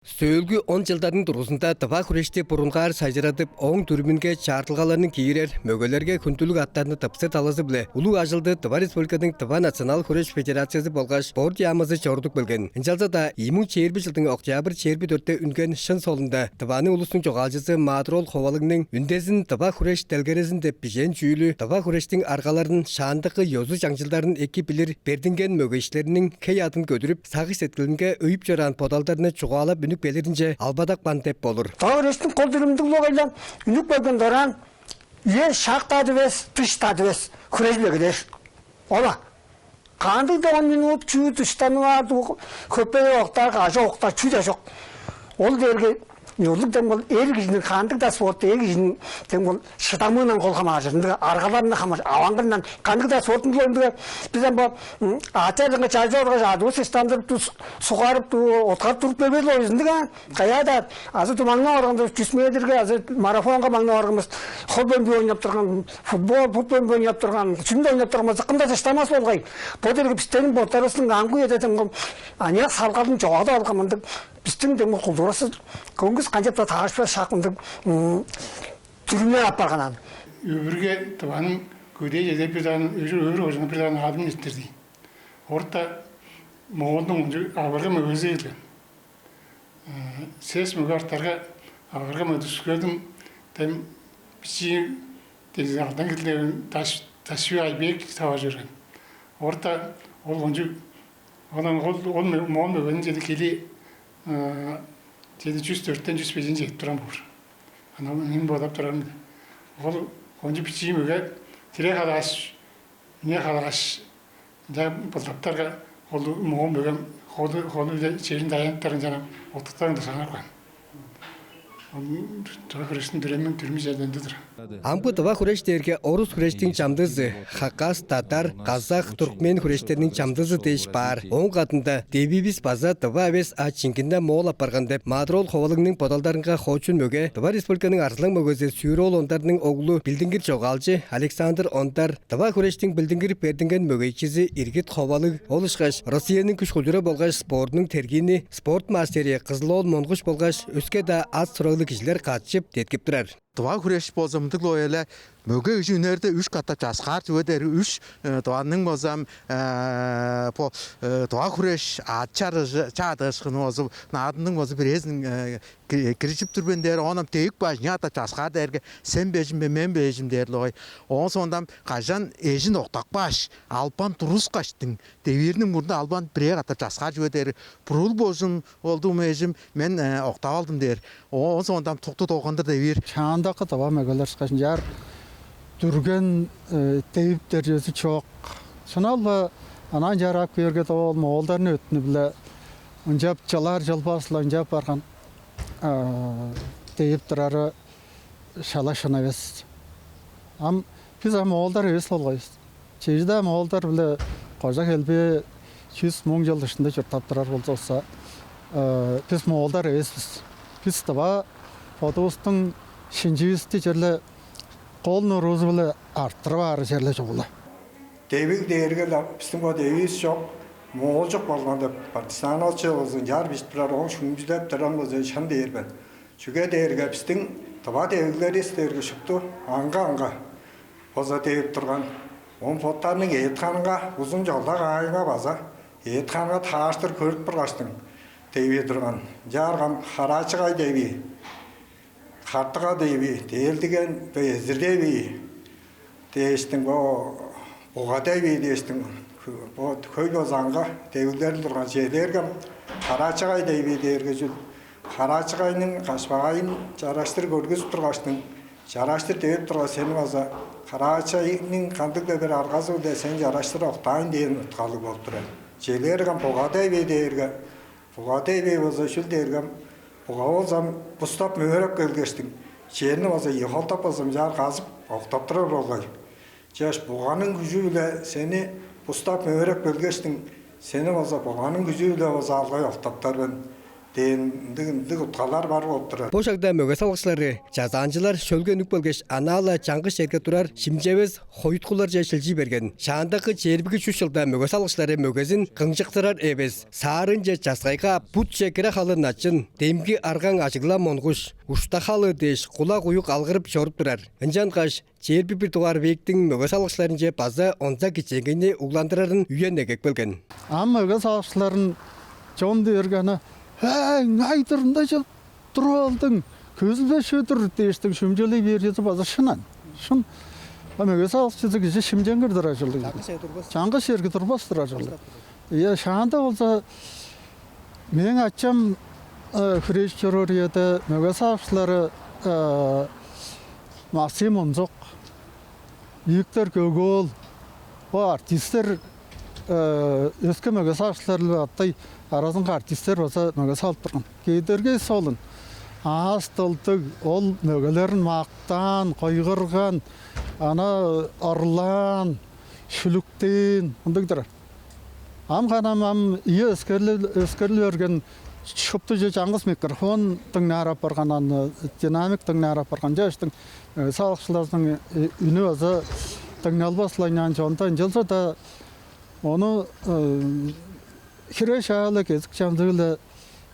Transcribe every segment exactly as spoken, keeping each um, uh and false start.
Сөөлгү он чылдарның дургузунда тыва хүрешти бурунгаар сайжырадып, ооң дүрүмүнге чаартылгаларның киирер, мөгелерге хүндүлүг аттарны тыпсыр талазы-биле улуг ажылды Тыва Республиканың Тыва национал хүреш федерациязы болгаш Спорт яамызы чорудуп келген. Ынчалза-даа ийи муң чээрби чылдың октябрь чээрби дөртте үнген «Шын» солунда Тываның улустуң чогаалчызы Маадыр-оол Ховалыгның үндезин «Тыва хүреш делгерезин» деп бижээн чүүлү тыва хүрештиң аргаларын, шаандагы ёзу-чаңчылдарын эки билир бердинген мөгейикчилерниң хей-аъдын көдүрүп, сагыш-сеткилинге өйүп чораан бодалдарны чугаалап үнүп келиринче албадапкан деп болур. Тыва хүрештиң кол дүрүмү-даа ылап-ла үнүп келген дораан, үе-шак-даа дивес, дыш-даа дивес, хүреш-биле кээр. Ол-ла. Кандыг-даа он минут чүү дыштанып аар, хөпей октаар, кажы октаар, чүү-даа чок. Ол дээрге нёрлуг дем ол эр кижиниң, кандыг-даа спортта эр кижиниң дем ол шыдамыындан кол хамааржыр, ындыг аргаларындан хамааржыр, аваңгырындан, кандыг-даа спорттуң ындыг. Бис ам бо ача-аржынга чалча оргаш, адывыс дыштандырып тур, сугарып тур, откарып туруп бербес-ле ийик ындыг, а? Каяа-даа азы тумаңнап органывыс, чүс метрге азы марафонга маңнап органывыс, хол бөмбүү ойнап турган, футбол, бут бөмбүү ойнап турган, чүнү-даа ойнап турган болза, кым-даа дыштанмас болгай. Бо дээрге бистиң боттарывыстың амгы үеде дем аныяк салгалдың чогаадып алган мындыг бистиң дем культуравыс, көңгүс канчап-даа таарышпас шак мындыг дүрүмнер апарган аан. Өвүрге Тываның көдээ чеде бир даан, өвүр, өвүр кожуунга бир даан адын эрттирди. Орта Моолдуң ынчы аварга мөгези келген. Сес мөге артарга, аварга мөгези келген, дем бичии дези алдан килдевин даш дашви айбек тавар чорган. Орта ол кончуг, онан ол ол Моол мөгениң чеди кили, чеди чүс дөрттен чүс бежен чедип турган боор. Ана мен бодап турарым. Ол кончуг бичии мөге тире халааш, үне халааш, ынча былдаптарга, ол Моол мөгем холу холу-биле черин даяныптарын чанам оттуктарын дыштанып каан. Ол тыва хүрештиң дүрүмү, дүрүмү черле ындыг-дыр. Амгы тыва хүреш дээрге орус хүрештиң чамдыызы, хакас, татар, казах, туркмен хүрештериниң чамдыызы дээш баар. Ооң кадында девивис база тыва эвес, а чиңгине моол апарган деп Маадыр-оол Ховалыгның бодалдарынга хоочун мөге, Тыва Республиканың Арзылаң мөгези Сүүр-оол Ондарның оглу, билдингир чогаалчы Александр Ондар, тыва хүрештиң билдингир бердинген мөгейикчизи Иргит Ховалыг, ол ышкаш Россияның күш-культура болгаш спорттуң тергиини, спорт мастери Кызыл-оол Монгуш болгаш өске-даа ат-сураглыг кижилер катчып, деткип турар. Тыва хүреш болза мындыг-ла ол-ла, мөге кижи үнерде үш катап часкаар чүве дээрге, үш, э, тываның болза ам, э, бо, э, тыва хүреш аът чарыжы, чаа адыышкыны болза, наадымның болза бирээзин, э, ки-, киржип тур мен дээр, оон ам девип кааш, ийи катап часкаар дээрге, сен бежиң бе, мен бежиң дээр-ле болгай. Оон соонда ам кажан эжин октап кааш, албан тургускаштың, девиирниң мурнунда албан бирээ катап часкаар чүве дээрге, бурул болзун, олдугум эжим, мен, э, октап алдым дээр. О, оон соонда ам тукту долгандыр девиир. Шаандагы тыва мөгелер ышкаш ынчаар дүрген, э, девиптер чүвези чок. Шынап-ла, анаа ынчаар ап кээрге, ол моолдарның өттүнү-биле ынчап чылар-чылбас-ла ынчап барган, э, девип турары шала шын эвес. Ам бис ам моолдар эвес болгай бис. Чеже-даа моолдар-биле кожа-хелбээ чүс, муң чыл дыштында чурттап турар болзувусса, э, бис моолдар эвес бис. Бис тыва бодувустуң шинчивисти черле кол нуруузу-биле арттырып аары черле чугула. Девиг дээрге-ле, бистиң бо девивис чок, моолчук болган деп, партизан очулузун чаар бижип турар, оон шүмчүлеп турар болза, шын дээр мен. Чүге дээрге бистиң тыва девиглеривис дээрге шупту аңгы-аңгы болза девип турган. Оон боттарының эът-ханынга, узун чолдак аайынга база эът-ханынга таарыштыр көрүп тургаштың девип турган. Ынчаарга ам Хараачыгай девии, Хартыга девии, Дээлдиген, бо Эзир девии дээштиң, бо Буга девии дээштиң, бо хөй база аңгы девиглери турган. Чижээлээрге ам Хараачыгай девии дээрге чүл? Хараачыгайның кашпагайын чараштыр көргүзүп тургаштың, чараштыр девип тургаш, сени база Хараачыгайның кандыг-даа бир аргазы-биле сени чараштыр октаайн дээн уткалыг болуп турар. Чижээлээрге ам Буга девии дээрге, Буга девии болза чүл дээрге ам, буга болза ам бустап мөөреп келгештиң, черни база ийи холдап база ынчаар казып, октап турар болгай. Чаш буганың күжү-биле сени бустап мөөреп келгештиң, сени база буганың күжү-биле база алгай октаптар мен. дээн ындыг, ындыг утказылар бар болуп турар. Бо шагда мөге салыкчылары, чазаанчылар шөлге үнүп келгеш, анаа-ла чаңгыс черге турар шимчевес хоюткуларже шилчий берген. Шаандагы чээрби чүс чылда мөге салыкчылары мөгезин кыңчыктырар эвес, саарынче часкайга бутче кире халы начын, демги аргаң ажыглам монгуш, ушта халы дээш, кулак-уюк алгырып чоруп турар. Ынчангаш чээрби бир дугаар вектиң мөге салыкчыларынче база онза кичээнгейни угландырарын үен эгеп келген. Ам мөге салыкчыларын чон дээрге ана: «Эй, ыңай-дыр, ында чоп туруп алдың, көзүлбес чүве-дир» дээштиң шимчелей бээр чүвези база шын аан. Шын. А мөге салыкчызы кижи шимченгир-дир ажылдыг. Чаңгыс черге турбас. Чаңгыс черге турбас-тыр ажылдыг. Ийе, шаанда болза, мээң ачам, э, хүрежип чоруур үеде мөге салыкчылары, э, Максим Онзок, Виктор Көк-оол, бо артистер, э, өске мөге салыкчылар-биле катай аразынга артистер база мөге салып турган. Кедергей солун, аас-дылдыг, ол мөгелерин мактаан, кыйгырган, ана ырлаан, шүлүктээн, ындыг-дыр. Ам ханам ам ийи өскерли-, өскерли берген, шупту чүве чаңгыс микрофон дыңнаар апарган, аны динамик дыңнаар апарган, чааштың, э, салыкчыларның, э, үнү база дыңналбас-ла ыйнаан чонда, ынчалза-даа ону, э, хире шаалы кезик чамдыылы,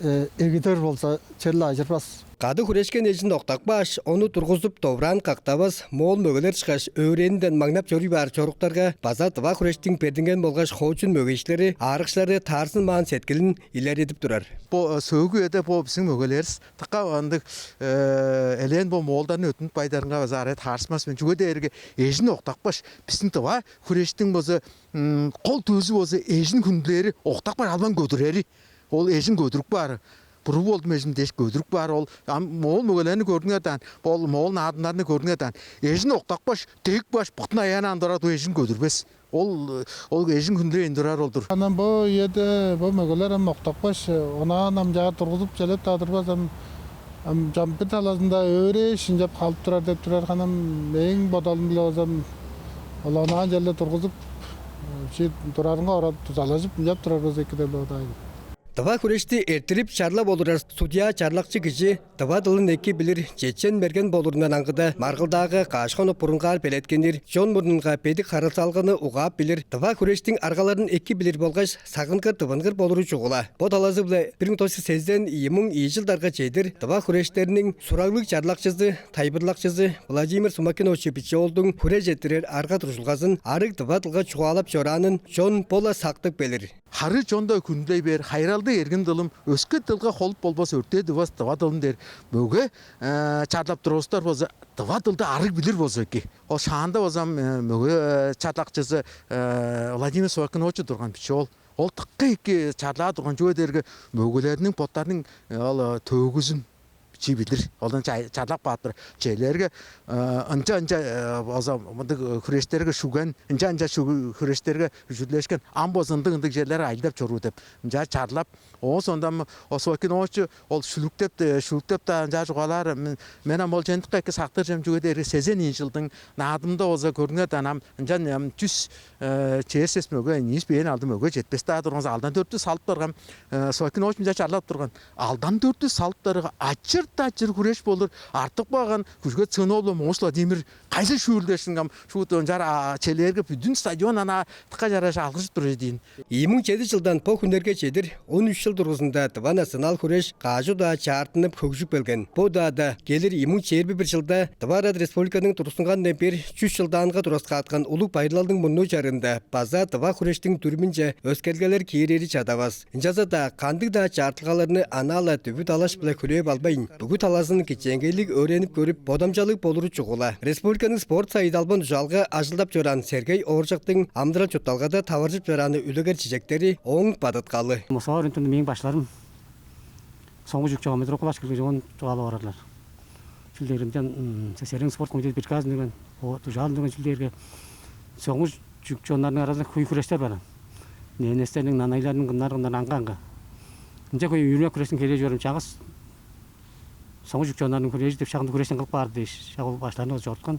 э, эгидер болза, черле ажырбас. Кады хүрешкен эжин октапкаш, ону тургузуп, довураан кактавас моол мөгелер ышкаш, өөренинден маңнап чоруй баар чоруктарга база тыва хүрештиң бердинген болгаш хоочун мөгейикчилери, аарыкчылары таарзынмаан сеткилин илередип турар. Бо, э, сөөлгү үеде бо бистиң мөгелеривис дыка ындыг, э, элээн бо моолдарны өттүнүп кайдарынга база арай таарышпас мен. Чүге дээрге эжин октапкаш, бистиң тыва хүрештиң болза, м, кол дөзү болза эжин хүндүлээри, октапкаш албан көдүрери. Ол эжин көдүрүп каар, «Буруп болдум, эжим» дээш көдүрүп каар. Ол ам моол мөгелерни көрдүңер даан, ол моол наадымнарны көрдүңер даан. Эжин октапкаш, дегипкеш, буктуң аяанаан турар, ол эжин көдүрбес. Ол, ол эжин хүндүлейн турар ол-дур. Анан бо үеде бо мөгелер ам октапкаш, онаан ам чаа тургузуп челеп-даа турбас, ам, ам чам бир талазында өөрээш, ынчап халып турар деп турар. Ханам мээң бодалым-биле болза, ам ол онаан черле тургузуп, чи турарынга орап, дузалажып, ынчап турар болза эки деп бодаар. Тыва хүрешти эрттирип, чарлап олурар судья, чарлакчы кижи тыва дылын эки билир, чечен-мерген болурундан аңгыда, маргылдаага каш хонук бурунгаар белеткенир, чон мурнунга бедик харыысалганы угаап билир, тыва хүрештиң аргаларын эки билир болгаш сагынгыр-тывынгыр болуру чугула. Бо талазы-биле бир муң тос чүс сезен, ийи муң ийи чылдарга чедир тыва хүрештериниң сураглыг чарлакчызы, тайылбырлакчызы Владимир Сумакинович Биче-оолдуң хүреш эрттирер арга-дуржулгазын, арыг тыва дылга чугаалап чораанын чон бо-ла сактып келир. Хары чон-даа хүндүлей бээр, хайыралдыг эргим дылым, өске дылга холуп болбас өртээ-дывас тыва дылым дээр мөге, э, чарлап турар улустар болза, тыва дылды арыг билир болза эки. Ол шаанда болза ам, э, мөге, э, чарлакчызы, э, Владимир Сорокин-оолович турган, Биче-оол. Ол дыка эки чарлаар турган, чүге дээрге мөгелерниң боттарының, э, ол, э, төөгүзүн бичии билир. Олдан чай-, чарлап каап турар. Челээрге, э, ынча-ынча, э, база мындыг, э, хүрештерге шүүген, ынча-ынча шүгү-, хүрештерге үжүрлешкен, ам база ындыг-ындыг черлерге ажылдап чоруур деп, ынчаар чарлап, оон соонда ам Сорокин-оолович ол шүлүктеп, э, шүлүктеп-даа ынчаар чугаалаар. Мен, мен ам ол чендикке эки сактыр чүвем, чүге дээрге сезен ийи чылдың наадымында болза көрүңер даан, ам ынчан ам чүс, э, чээрби сес мөге, ийи чүс бежен алды мөге четпес-даа турган, алдан дөртү салып турган, э, Сорокин-оолович ынчаар чарлап турган. Алдан дөртү салыптарга, ачыр-дачыр хүреш болур, артып калган Күжүгет Сыынович-биле Монгуш Владимир кайызы шүүл дээштиң, ам шуут ынчаар, а, челээрге бүдүн стадион анаа дыка чараш алгыржып турар ийин. Ийи муң чеди чылдан бо хүннерге чедир он үш чыл дургузунда тыва национал хүреш каш удаа чаартынып, хөгжүп келген. Бо удаада келир ийи муң чээрби бир чылда Тыва Арат Республиканың тургустунганындан бээр чүс чылдаанынга тураскааткан улуг байырлалдың мурнуу чарыында база тыва хүрештиң дүрүмүнче өскерлиглер киирери чадавас. Ынчалза-даа кандыг-даа чаартылгаларны анаа-ла дүвү-далаш-биле хүлээп албайн, бүгү талазын кичээнгейлиг өөренип көрүп, бодамчалыг болуру чугула. Республиканың спорт сайыды албан-дужаалга ажылдап чораан Сергей Ооржактың амыдырал-чуртталгада таваржып чорааны үлегер-чижектери, ооң бадыткалы. Москва өрүнтүнде мээң башкыларым соңгу чүк чогум метрокласс кирген чогум чугаалап орарлар. Чүл дээрге ынчан, м, СССР-ниң спорт комитеди приказын берген, о, дужаалын берген, чүл дээрге соңгу чүк чоннарның аразында хөй хүрештер бар. Ненестерниң, нанайларның, кымнар, кымнар, аңгы-аңгы. Ынча хөй үүрмек хүрештиң херээ чорум чагыс соңгу чүк чоннарның хүрежи деп шагында хүрештен кылып каар дээш, шак ол баштарны чоруткан.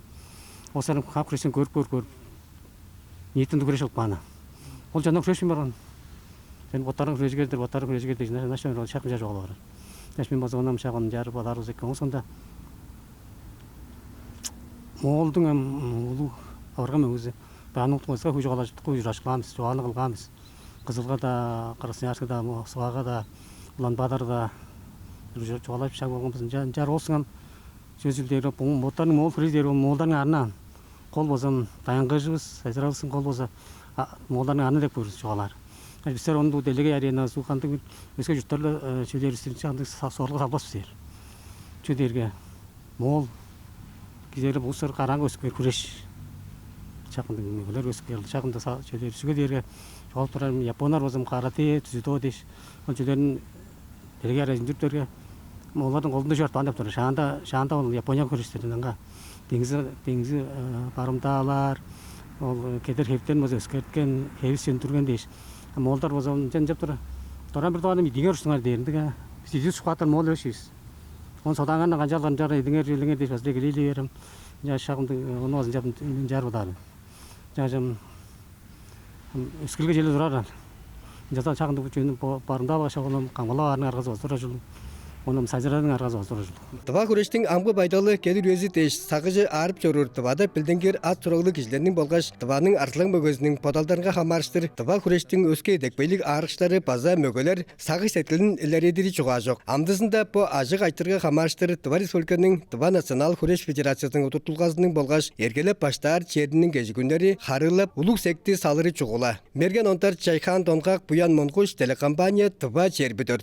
Ол сарын хап хүрештен көрүп, көрүп, көрүп, ниитинде хүреш кылып каан. Ол чоннан хүрешпейн барган. Боттарың хүрежигер-дир, боттарың хүрежигер дээш, ынчан ол шак ынчаар чугаалап орар. Ынчаш мен база ону ам шак ынчаар бадар болза эки. Ооң соонда Моолдуң ам улуг аварга мөгези Баян-Октуң өске хөй чугаалажыктыг, хөй ужурашкылаан бис, чугааны кылгаан бис. Кызылга-даа, Красноярскыга-даа, Москвага-даа, Улан-Баатарга-даа чугаалажып шаг болган бис. Ынча ынчаар болзуңам сөзүл дээр боттарның моол хүрези дээр, ол моолдарның арнаан кол болза даянгыжывыс, сайзыралывыстың кол болза моолдарның арны деп көрүс чугаалаар. Бистер ону делегей арена суу кандыг өске чурттарда чүлеристиринче кандыг сорулга салбас бис дээр. Чү дээрге моол кизээрлер улустар караанга өскүп кээр хүреш. Чакында мөгелер өскүп кээр чакында чүлер сүге дээрге чогулуп турар японнар болза карате, дзюдо дээш ол чүлерин делегей арайжын дүрүптерге олардың колунда чугартпаан деп турар. Шаанда шаанда ол Японияга көрүштерин анга деңизи деңизи барымдаалаар, ол кедер хептен болза өскерткен, хевис сөндүрген дээш. Молдар болза ынчан чап тура дораан бир дугаарда идиңер ушсуңар дээрин деге. Сидис шукаатар мол өшүс. Он содааңарны канчаалган чара идиңер жилиңер дээш база келиили берем. Ынча шагымды ону база ынчаар бодаарын. Ынча өскелге желе турар. Ынчалза шагында бу чүнү барымдаалга шак ону камгалап аарының аргазы база турар ужурлуг. Ону сайзыраның аргазы база турар ужурлуг. Тыва хүрештиң амгы байдалы кедир үези дээш сагыжы аарып чоруур Тывада билдингир ат сураглыг кижилерниң болгаш Тываның арзылаң мөгезиниң бодалдарынга хамаарыштыр тыва хүрештиң өске идепкейлиг аарыкчылары база мөгелер сагыш-сеткилин илередири чугаажок. Амдызында бо ажык айтырга хамаарыштыр Тыва Республиканың Тыва национал хүреш федерациязының удуртулгазының болгаш эргелеп баштаар чериниң кежигүннери харыылап улуг секти салыры чугула. Мерген Ондар, Чайхаан Донгак, Буян Монгуш, телекомпания «Тыва чээрби дөрт».